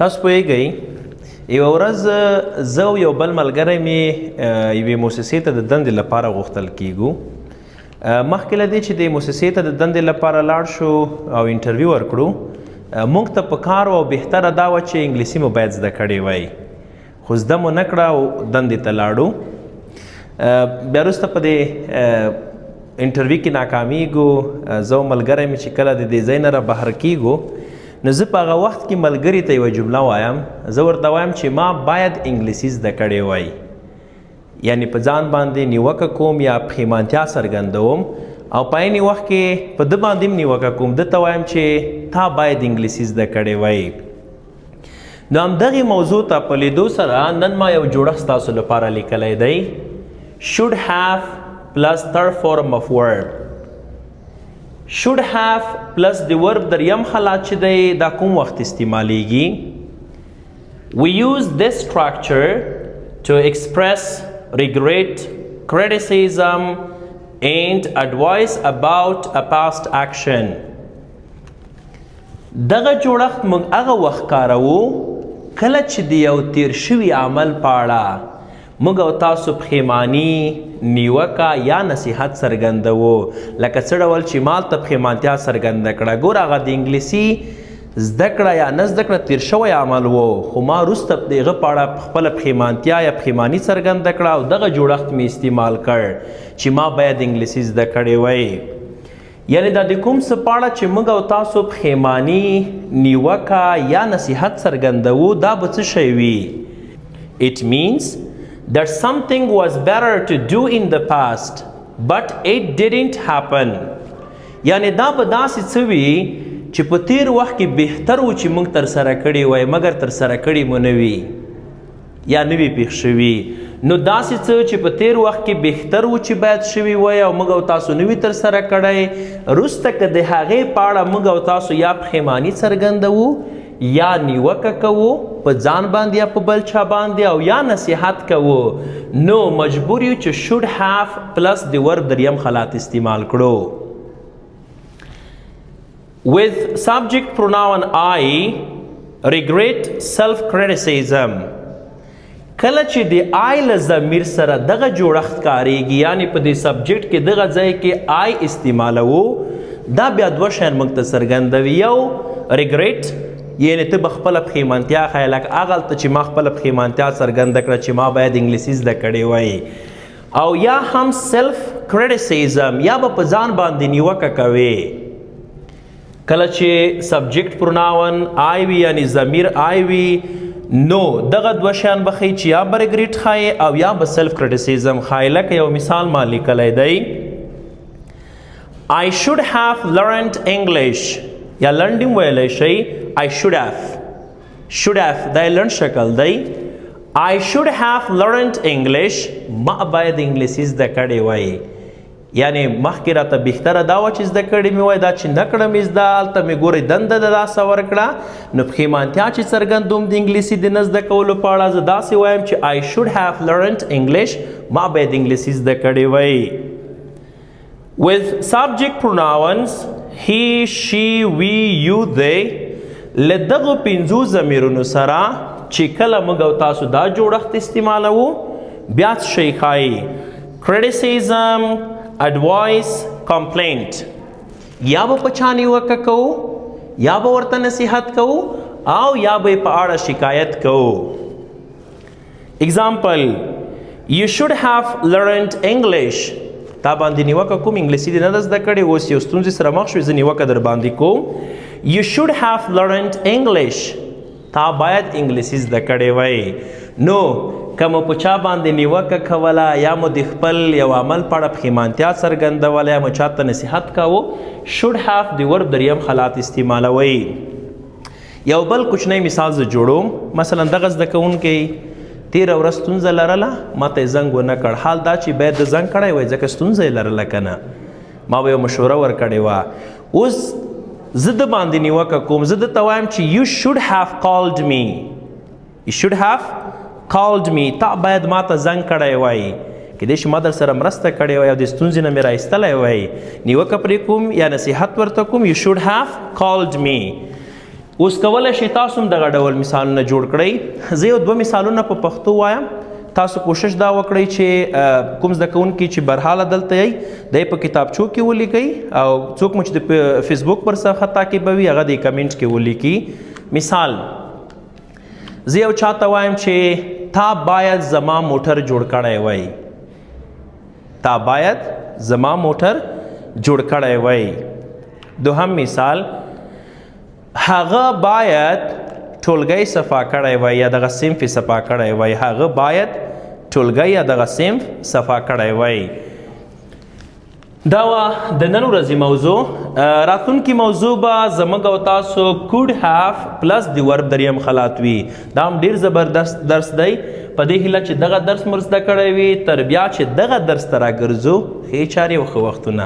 تاسو پوهیږئ، یوه ورځ زه او یو بل ملګری مې یوې موسسې ته د دندې لپاره غوښتل کیږو. مخکې له دې چې د موسسې ته د دندې لپاره لاړ شو او انټرویو ورکړو، موږ ته په کار او بهتره دا وه چې انګلیسي مو باید زده کړې وای، خو زده مو نه کړه او دندې ته لاړو. بیا وروسته په دې انټرویو کې ناکامیږو. زه او ملګری مې چې کله د دې ځای نه را بهر کیږو، نو زه په هغه وخت کې ملګري ته یوه جمله وایم. زه ورته وایم چې ما باید انګلیسي زده کړې وای، یعنی په ځان باندې نیوکه کوم یا پښیمانتیا څرګندوم، او په عین وخت کې په ده باندې هم نیوکه کوم. ده ته وایم چې تا باید انګلیسي زده کړې وای. نو همدغې موضوع ته په لیدو سره نن ما یو جوړښت ستاسو لپاره لیکلی دی: should have plus third form of verb. Should have plus د verb دریم حالت چې دی، دا کوم وخت استعمالیږي؟ We use this structure to express regret, criticism and advice about a past action. دغه جوړښت موږ هغه وخت کاروو کله چې د یو تیر شوي عمل په اړه موږ او تاسو پښیماني، نیوکه یا نصیحت څرګندوو، لکه څه ډول چې ما هلته پښیمانتیا څرګنده کړه. ګوره، هغه د انګلیسي زده کړه یا نه زده کړه تیر شوی عمل و، خو ما وروسته د هغه په اړه خپله پښیمانتیا یا پښیماني څرګنده کړه او دغه جوړښت مې استعمال کړ چې ما باید انګلیسي زده کړې وای. یعنی دا د کوم څه په اړه چې موږ او تاسو پښیماني، نیوکه یا نصیحت څرګندوو، دا به څه شی وي؟ It means that something was better to do in the past, but it didn't happen. یعنی دا به داسې څه وي چې په تیر وخت کې بهتر و چې موږ ترسره کړي وای، مګر ترسره کړي مو نه وي یا نه وي پیښ شوي. نو داسې څه چې په تیر وخت کې بهتر و چې باید شوي وای او موږ او تاسو نه وي ترسره کړی، وروسته که د هغې په اړه موږ او تاسو یا پښیماني څرګندوو یا نیوکه کوو په ځان باندې یا په بل چا باندې او یا نصیحت کوو، نو مجبور یو چې should have plus د verb دریم حالت استعمال کړو. With subject pronoun I, regret, self criticism. کله چې د I له ضمیر سره دغه جوړښت کاریږي، یعنی په دې subject کې دغه ځای کې I استعمالوو، دا بیا دوه شیان موږ ته څرګندوي. یو regret، یعنی ته به خپله پښیمانتیا ښایې، لکه هغلته چې ما خپله پښیمانتیا څرګنده کړه چې ما باید انګلیسي زده کړې وای، او یا هم self criticism، یا به په ځان باندې نیوکه کوې. کله چې subject pronoun I وي، یعنی ضمیر I وي، نو دغه دوه شیان به ښیي چې یا به regret ښایي او یا به self criticism ښایي. لکه یو مثال ما لیکلی دی: I should have learned English، یا لنډ هم ویلی شئ، I should have. Should have دا یې لنډ شکل دی. I should have learned English، ما باید انګلیسي زده کړې وای. یعنی مخکې راته بهتره دا وه چې زده کړې مې وای، دا چې نه کړه مې زده، هلته مې ګورئ دنده د لاسه ورکړه. نو پښیمانتیا چې څرګندوم د انګلیسي د نه زده کولو په اړه، زه داسې وایم چې I should have learned English، ما باید انګلیسي زده کړې وای. With subject pronouns he, she, we, you, they، له دغو پنځو ضمیرونو سره چې کله موږ او تاسو دا جوړښت استعمالوو، بیا څه شی ښایي؟ Criticism, advice, complaint. یا به په چا نیوکه کوو، یا به ورته نصیحت کوو او یا به یې په اړه شکایت کوو. Example: You should have learned English. تا باندې نیوکه کوم، انګلیسي دې نه ده زده کړې، اوس یو ستونزې سره مخ شوې، زه نیوکه در باندې کوم. You should have learned English، تا باید انګلیسي زده کړې وای. نو که مو په چا باندې نیوکه کوله یا مو د خپل یو عمل په اړه پښیمانتیا څرګندوله یا مو چاته نصیحت کاوه، should have د verb دریم حالت استعمالوئ. یو بل کوچنی مثال زه جوړوم. مثلا دغه زده کوونکی تېره ورځ ستونزه لرله، ما ته یې زنګ ونه کړ، حال دا چې باید د زنګ کړی وای، ځکه ستونزه یې لرله که نه، ما به یو مشوره ورکړې وه. اوس زه د باندې نیوکه کوم، زه ده ته وایم چې you should have called me, you should have called me، تا باید ما ته زنګ کړی وای، کېدای شي ما در سره مرسته کړې وای او د ستونزې نه مې را ایستلی وای. نیوکه پرې کوم یا نصیحت ورته کوم: you should have called me. اوس کولی شئ تاسو هم دغه ډول مثالونه جوړ کړئ. زه یو دوه مثالونه په پښتو وایم، تاسو کوشش دا وکړئ چې کوم زده کوونکي چې برحاله دلته یئ دی په کتابچو کې ولیکئ، او څوک مو چې د فیسبوک پر صفحه تعقیبوي هغه د کمنټ کې ولیکي. مثال، زه یو چاته وایم چې تا باید زما موټر جوړ کړی وای، تا باید زما موټر جوړ کړی وای. دوهم مثال، هغه باید ټولګی صفا کړی وای یا دغه صنف یې صفا کړی وای، هغه باید ټولګی یا دغه صنف صفا کړی وای. دا وه د نن ورځې موضوع. راتلونکې موضوع به زموږ او تاسو could have پلس د ورب دریم خلات وي. دا هم ډیر زبردست درس دی. په دې هیله چې دغه درس مو زده کړی وي. تر بیا چې دغه درس ته راګرځو، ښې چارې او ښه وختونه.